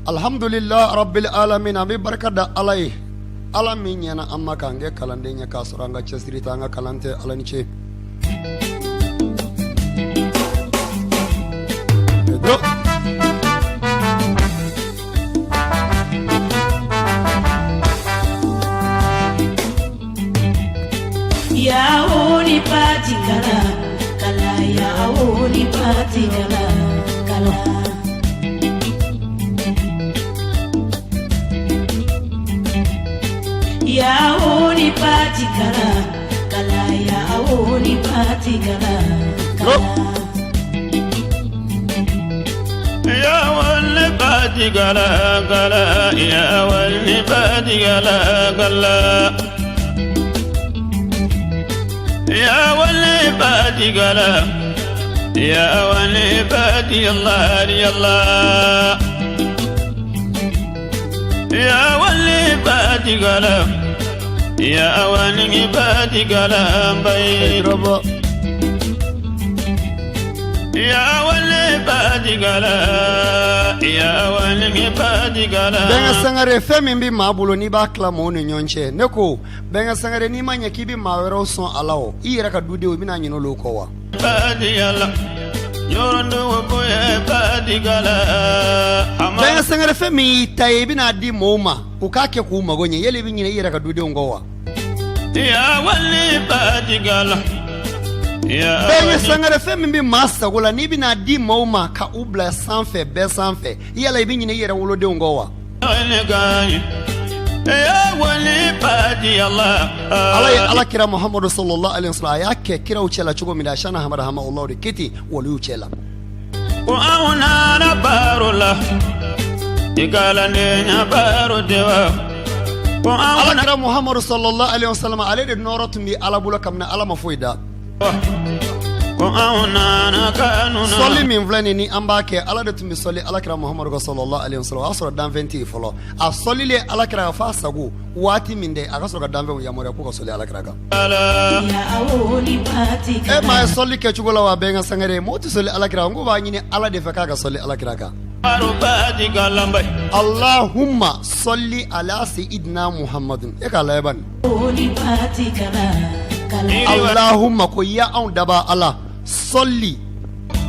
Alhamdulillah rabbil alamin, an bɛ barika da Ala ye, Ala min ɲɛna an ma k'an kɛ kalanden ye k'a sɔrɔ an ka cɛsiri tɛ, an ka kalan tɛ. Ala ni ce. Ya ni batikala kala, ya ni batikala kala. Ya ni batikala kala, ya ni batikala kala. Ya wali batikala kala, ya wali batikala kala, ya wali batikala, ya wali bati Allah ya Allah, ya wali batikala, ya wali batikala bay, ya wali batikala, ya wali batikala. Bɛnkɛ Sangare, fɛn min bɛ maa bolo n'i b'a tila maaw ni ɲɔgɔn cɛ, ne ko Bɛnkɛ Sangare, n'i ma ɲɛ k'i bɛ maa wɛrɛw sɔn a la, o i yɛrɛ ka dudenw, i bɛna ɲinɛ olu kɔ wa? Badiyala yɔrɔdugu boye badigala. Bɛnkɛ Sangare, fɛn min y'i ta ye, i bɛna di maaw ma u k'a kɛ k'u mago ɲɛ, yali i bɛ ɲinɛ i yɛrɛ ka dudenw kɔ wa? Ya wali badigala ya. Bɛnkɛ Sangare, fɛn min bɛ maa sago la, n'i bɛna di maaw ma ka u bila sanfɛ, bɛɛ sanfɛ, yala i bɛ ɲinɛ i yɛrɛ wolodenw kɔ wa? Ya wali badiyala. Ala ye Ala kira Muhamadu sallallahu alaihi wasallam, a y'a kɛ kiraw cɛla cogo min na, Shana Hamada Hama Allah de kiti waliw cɛla. Ko anw nana baro la, i kalandenya baro de wa, ko anw Ala kira Muhamadu sallallahu alaihi wasallam, ale de nɔɔrɔ tun bɛ Ala bolo kabini Ala ma foyi da. Ko anw nana kanu na. Sɔli min filɛ nin ni an b'a kɛ, Ala de tun bɛ sɔli Ala kira Muhamadu kan sallallahu alaihi wasallam. O y'a sɔrɔ danfɛn tɛ yen fɔlɔ. A sɔlilen Ala kira kan f'a sago waati min dɛ, a ka sɔrɔ ka danfɛnw yamaruya k'u ka sɔli Ala kira kan. Ya ni E maa ye sɔli kɛcogo la wa? Bɛnkɛ Sangare, mɔgɔ tɛ sɔli Ala kira kan, k'u b'a ɲini Ala de fɛ k'a ka sɔli Ala kira kan. Baro badigala bay. Allahumma salli ala sayyidina Muhammadin, e k'a lajɛ bani. Ni batikala kala. Allahumma, ko ya anw daba Ala, sɔli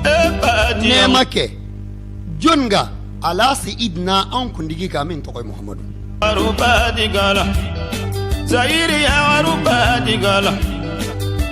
E badiyala. Nɛɛma kɛ jɔn kan? Ala sayyidina, anw kuntigi kan, min tɔgɔ ye Muhamadu. Baro badigala Zayiri ya waru badigala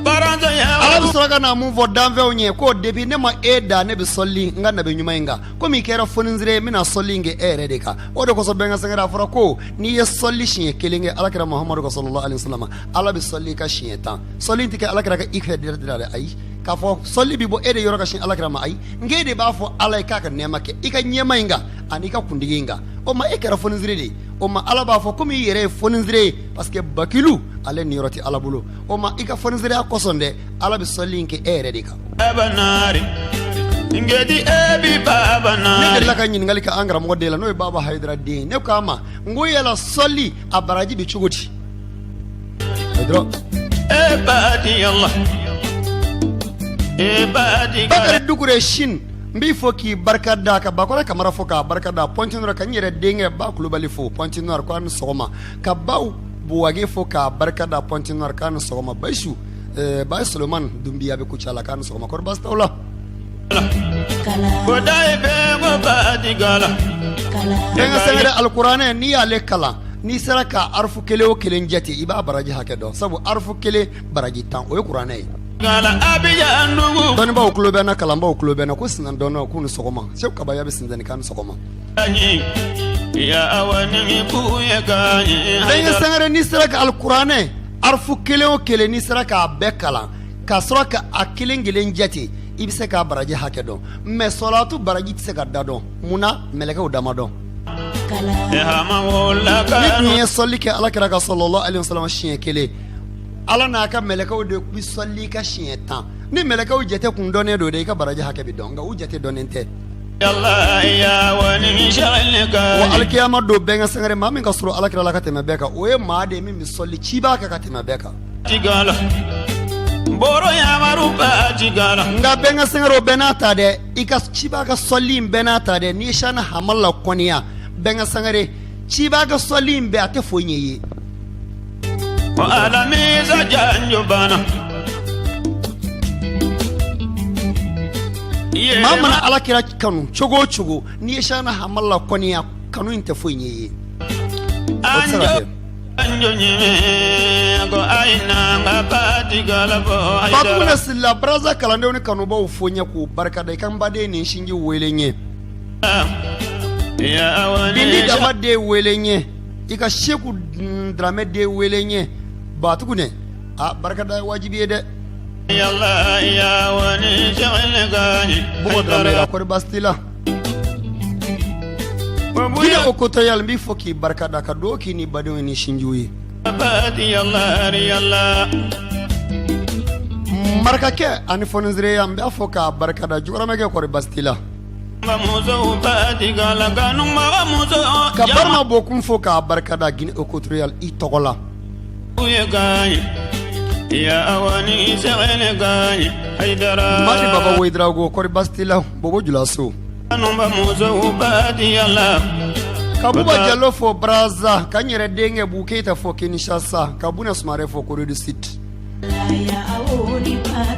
Baranza ya. Ala bɛ sɔrɔ ka na mun fɔ danfɛnw ye? Ko depuis ne ma e da, ne bɛ sɔli n ka nabi ɲuman in kan. Komi i kɛra fonisire ye, n bɛna sɔli in kɛ e yɛrɛ de kan. O de kosɔn, Bɛnkɛ Sangare, a fɔra ko n'i ye sɔli siɲɛ kelen kɛ Alakira Muhamadu kan sallallahu alaihi wasallam, Ala bɛ sɔli i kan siɲɛ 10. Sɔli in tɛ kɛ Alakira kan i fɛ direct la dɛ, ayi. K'a fɔ sɔli bɛ bɔ e de yɔrɔ ka sin Alakira ma, ayi. Nka e de b'a fɔ Ala ye k'a ka nɛɛma kɛ i ka ɲɛma in kan ani i ka kuntigi in kan. O ma, e kɛra fonisire de ye. O ma, Ala b'a fɔ komi i yɛrɛ ye fonisire ye, parce que bakilu ale niyɔrɔ tɛ Ala bolo. O ma, i ka fonisireya kosɔn dɛ, Ala bɛ sɔli in kɛ e yɛrɛ de kan. Banari Ngedi ebi baba Ne nari. delila ka ɲininkali kɛ an karamɔgɔ de la, n'o ye Baba Hayidara den ye. Ne ko a ma, n ko yala sɔli a baraji bɛ cogo di? Hayidara. E badiyala E badigala. Bakari Dukure Shin, n b'i fo k'i barika da, ka Bakɔrɔ Kamara fo k'a barika da Pointe Noire, ka n yɛrɛ denkɛ Ba Kulubali fo Pointe Noire ko a ni sɔgɔma, ka baw Buwage fo k'a barika da Pointe Noire k'a ni sɔgɔma, Bayisu Bayi Sulemani Dunbiya bɛ Kucala k'a ni sɔgɔma. Kɔri baasi t'aw la? Kala. Ko dai be ko badigala. Kala. Bɛnkɛ Sangare, alikuranɛ, n'i y'ale kalan, n'i sera ka arafu kelen o kelen jate, i b'a baraji hakɛ dɔn, sabu arafu kelen baraji 10, o ye kuranɛ ye. Gala abiya ndugu. Dɔnnibaaw tulo bɛ n na, kalanbaaw tulo bɛ n na, ko sinan dɔnnaw k'u ni sɔgɔma. Segu Kabaya bɛ Sinzani, k'a ni sɔgɔma. Ya awani buye ganyi. Bɛnkɛ Sangare, n'i sera ka alikuranɛ arafu kelen o kelen, n'i sera k'a bɛɛ kalan ka sɔrɔ ka a kelen kelen jate, i bɛ se k'a baraji hakɛ dɔn. Mais sɔlatu baraji tɛ se ka da dɔn. Mun na? Mɛlɛkɛw dama dɔn. Kala. Hama wala. Ni dun ye sɔli kɛ Ala kira kan sallallahu alaihi wasallam siɲɛ kelen, Ala n'a ka mɛlɛkɛw de bɛ sɔli i kan siɲɛ 10. Ni mɛlɛkɛw jate kun dɔnnen don de, i ka baraji hakɛ bɛ dɔn, nka u jate dɔnnen tɛ. Yalla ya wani Wa alikiyama don, Bɛnkɛ Sangare, maa min ka surun Ala kira la ka tɛmɛ bɛɛ kan, o ye maa de ye min bɛ sɔli ciba kan ka tɛmɛ bɛɛ kan. Tigala Boro yamaru Nka bɛnkɛ sangare, o bɛɛ n'a ta dɛ, i ka ciba ka sɔli in bɛɛ n'a ta dɛ, n'i ye Shana Hamala kɔniya, bɛnkɛ sangare, ciba ka sɔli in bɛɛ, a tɛ foyi ɲɛ i ye. Alamisa janjo bana. Maa mana ala kira kanu cogo o cogo, n'i ye Shana Hamala kɔniya, kanu in tɛ foyi ɲɛ i ye. O tɛ se ka kɛ. Batuguna Sila, Baraza kalandenw ni kanubaw fo ɲɛ k'u barika da. I ka n baden ni sinji wele ɲɛ, Bindi Daba den wele ɲɛ, i ka Seku Dramɛ den wele ɲɛ. Batugunɛ, a barika da ye wajibi ye dɛ. Bɔgɔ Dramɛ, kɔri baasi t'i la? Guinée Équatoriale, n b'i fo k'i barika da, ka dugawu k'i ni badenw ni sinjiw ye. Marakakɛ ani fɔnisireya, n b'a fɔ k'a barika da. Jukɔrɔmɛkɛ, kɔri baasi t'i la? Ka Barima Bokun fo k'a barika da Guinée Équatoriale i tɔgɔ la. Madi Baba Wedrago, kɔri baasi t'i la? Bobo Julaso. Ka Buba Jalo fo Baraza, ka n yɛrɛ denkɛ Bu Keyita fo Kinshasa, ka Buna Sumare fo Corée du Sud.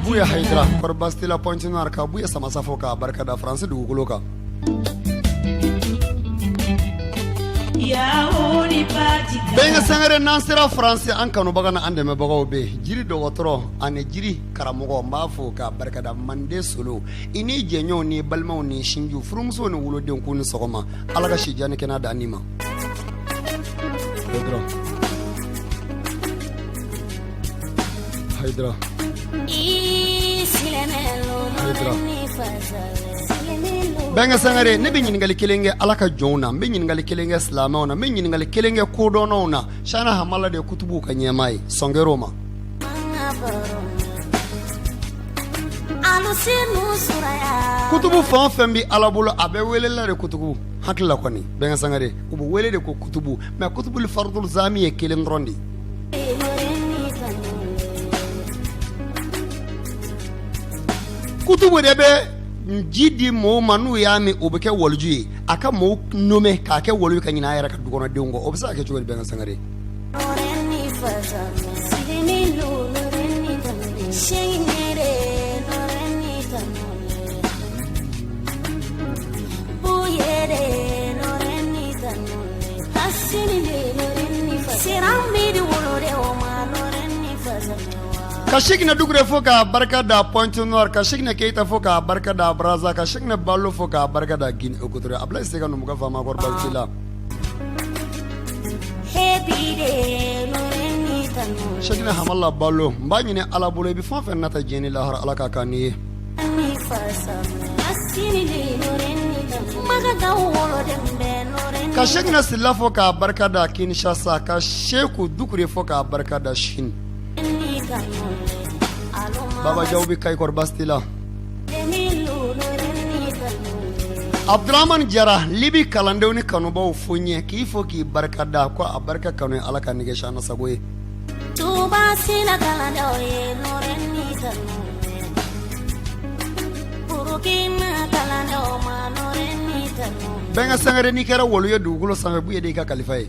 Buya Hayidara, kɔri baasi t'i la Pointe Noire? Ka Buya Samasa fo k'a barika da Faransi dugukolo kan. Bɛnkɛ Sangare, n'an sera Faransi, an kanubaga ni an dɛmɛbagaw bɛ yen. Jiri dɔgɔtɔrɔ ani jiri karamɔgɔ, n b'a fo k'a barika da. Mande Solo, i n'i jɛɲɔgɔnw ni balimaw ni sinjiw, furumusow ni wolodenw, k'u ni sɔgɔma. Ala ka si jan ni kɛnɛya d'an ni ma. Hayidara, Hayidara, Hayidara. Bɛnkɛ Sangare, ne bɛ ɲininkali kelen kɛ Ala ka jɔnw na, n bɛ ɲininkali kelen kɛ silamɛw na, n bɛ ɲininkali kelen kɛ kodɔnnaw na. Shana Hamala de ye kutubuw ka ɲɛmaa ye, sɔn kɛr'o ma. Kutubu fɛn o fɛn bɛ Ala bolo, a bɛ welela de kutubu. Hakili la kɔni, Bɛnkɛ Sangare, u bɛ wele de ko kutubu, mais kutubuli faridul zami ye kelen dɔrɔn de ye. Kutubu de bɛ ji di mɔgɔw ma, n'u y'a min, o bɛ kɛ waliju ye. A ka mɔgɔw nommer k'a kɛ waliyu ka ɲinɛ a yɛrɛ ka dukɔnɔdenw kɔ, o bɛ se ka kɛ cogo di, Bɛnkɛ Sangare? Ka Sekina Dukure fo k'a barika da Pointe Noire, ka Sekina Keyita fo k'a barika da Brazza, ka Sekina Balo fo k'a barika da Guinée Équatoriale. Ablaye Sega numuka faama, kɔri baasi t'i la? Sekina Hamala Balo, n b'a ɲini Ala bolo, i bɛ fɛn o fɛn nata diɲɛ ni lahara, Ala k'a k'an ni ye. Ka Sekina Sila fo k'a barika da Kinshasa, ka Seku Dukure fo k'a barika da Chine. Baba Jaw bɛ Kayi, kɔri baasi t'i la? Abdurahman Jara, Libi kalandenw ni kanubaw fo ɲɛ k'i fo k'i barika da, ko a barika kanu ye Ala ka nɛgɛ shana sago ye. Bɛnkɛ Sangare, n'i kɛra waliyu ye dugukolo sanfɛ, Buye de y'i ka kalifa ye.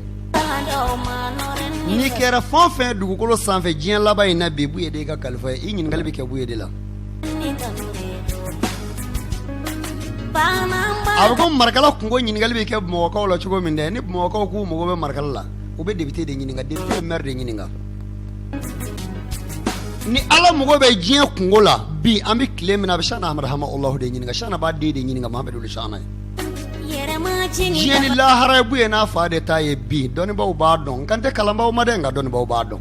N'i kɛra fɛn o fɛn dugukolo sanfɛ diɲɛ laban in na bi, Buye de y'i ka kalifa ye. I ɲininkali bɛ kɛ Buye de la. A bɛ ko marakala kunko ɲininkali bɛ kɛ Bamakɔkaw la cogo min dɛ, ni Bamakɔkaw k'u mago bɛ marakala la, u bɛ député de ɲininka, député bɛ maire de ɲininka. Ni Ala mago bɛ diɲɛ kunko la bi, an bɛ tile min na, a bɛ Shana Amadu Hama Alahu de ɲininka. Shana b'a den de ɲininka, Mahamadu Shana ye. Diɲɛ ni lahara ye Buye n'a fa de ta ye bi. Dɔnnibaw b'a dɔn, n kan tɛ kalanbaw ma dɛ, nka dɔnnibaw b'a dɔn.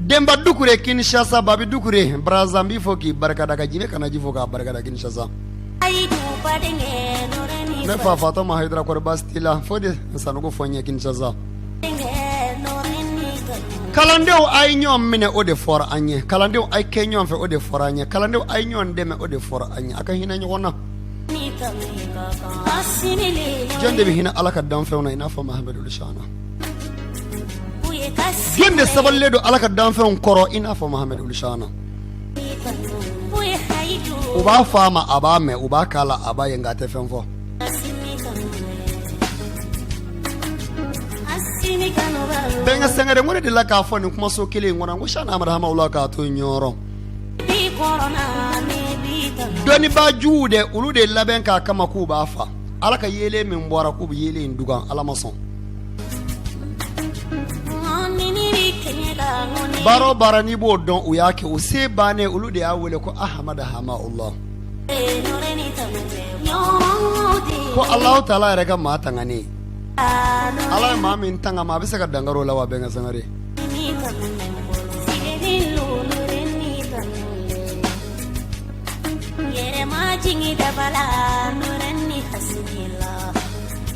Denba Dukure Kinshasa, Babi Dukure Brazza, n b'i fo k'i barika da, ka Jime Kanaji fo k'a barika da Kinshasa. Ne fa Fatɔma Hayidara, kɔri baasi t'i la? Fo de Sanogo fɔ n ye Kinshasa. Kalandenw, a ye ɲɔgɔn minɛ, o de fɔra an ye. Kalandenw, a ye kɛ ɲɔgɔn fɛ, o de fɔra an ye. Kalandenw, a ye ɲɔgɔn dɛmɛ, o de fɔra an ye. A ka hinɛ ɲɔgɔn na. Jɔn de bɛ hinɛ Ala ka danfɛnw na i n'a fɔ Mahamadu Shana? Jɔn de sabalilen don Ala ka danfɛnw kɔrɔ i n'a fɔ Mohamed Ould Cheickna? U b'a fɔ a ma, a b'a mɛn, u b'a k'a la, a b'a ye, nka a tɛ fɛn fɔ. Bɛnkɛ Sangare, n ko ne delila k'a fɔ nin kumaso kelen in kɔnɔ, n ko Cheickna Ahmad Hamawula k'a to Ɲɔrɔ, dɔnnibaa juguw dɛ, olu de labɛn k'a kama k'u b'a fa. Ala ka yeelen min bɔra k'u bɛ yeelen in dugan, Ala ma sɔn. Baara o baara n'i b'o dɔn, u y'a kɛ, u se bannen, olu de y'a wele ko Ahamada Hamawula, ko Alahu taala yɛrɛ ka maa tanganen. Ala ye maa min tanga ma, a bɛ se ka dankari o la wa? Bɛnkɛ Sangare,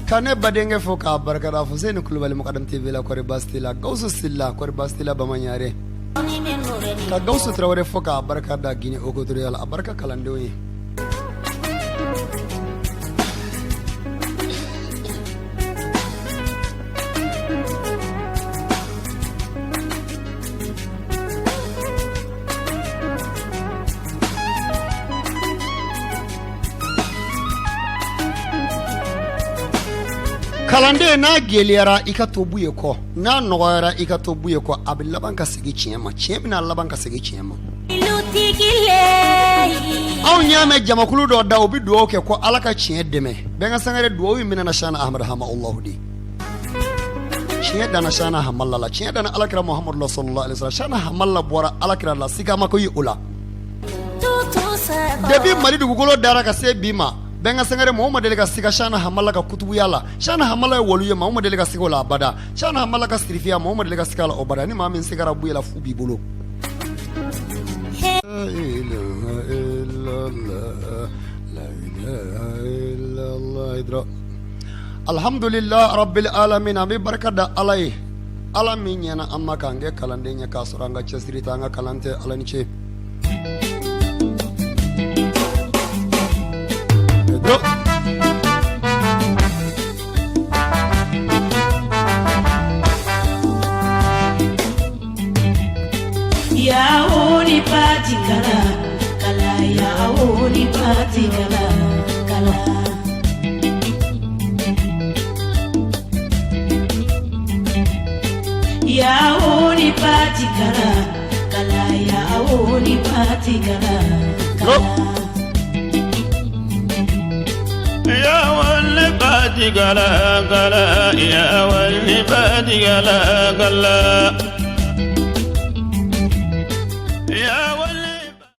ka ne badenkɛ fo k'a barikada, Fuseni Kulubali, Mɔgɔdam TV la, kɔri baasi t'i la? Gawusu Sila, kɔri baasi t'i la? Bamaɲare, ka Gawusu Tarawele fo k'a barika da Guinée Équatoriale, a barika kalandenw ye. Kalanden, n'a gɛlɛyara, i ka to Buye kɔ, n'a nɔgɔyara, i ka to Buye kɔ, a bɛ laban ka segin tiɲɛ ma. Tiɲɛ bɛna laban ka segin tiɲɛ ma. Anw y'a mɛn jamakulu dɔ da, u bɛ dugawu kɛ ko Ala ka tiɲɛ dɛmɛ. Bɛnkɛ Sangare, dugawu in minɛna Cheickna Ahmad Hamawula de. Tiɲɛ danna Cheickna Hamala la, tiɲɛ danna Alakira Muhamadu la sallallahu alaihi wasallam. Cheickna Hamala bɔra Alakira la, siga ma ko o la. Depuis Mali dugukolo dara ka se bi ma, Bɛnkɛ Sangare, mɔgɔ ma deli ka siga Cheickna Hamala ka kutubuya la. Cheickna Hamala ye wali ye, maa ma deli ka siga o la abada. Cheickna Hamala ka sirifiya, mɔgɔ ma deli ka siga a la o bada. Ni maa min sigara Buye la, fu b'i bolo. Alhamdulillah rabbil alamin. An bɛ barika da Ala ye, Ala min ɲɛna an ma k'an kɛ kalanden ye k'a sɔrɔ an ka cɛsiri tɛ, an ka kalan tɛ. Ala ni ce. Ni kala ya ni kala kala. Ya ni kala kala ya ni kala kala. Ya wali kala kala ya wali kala kala ya.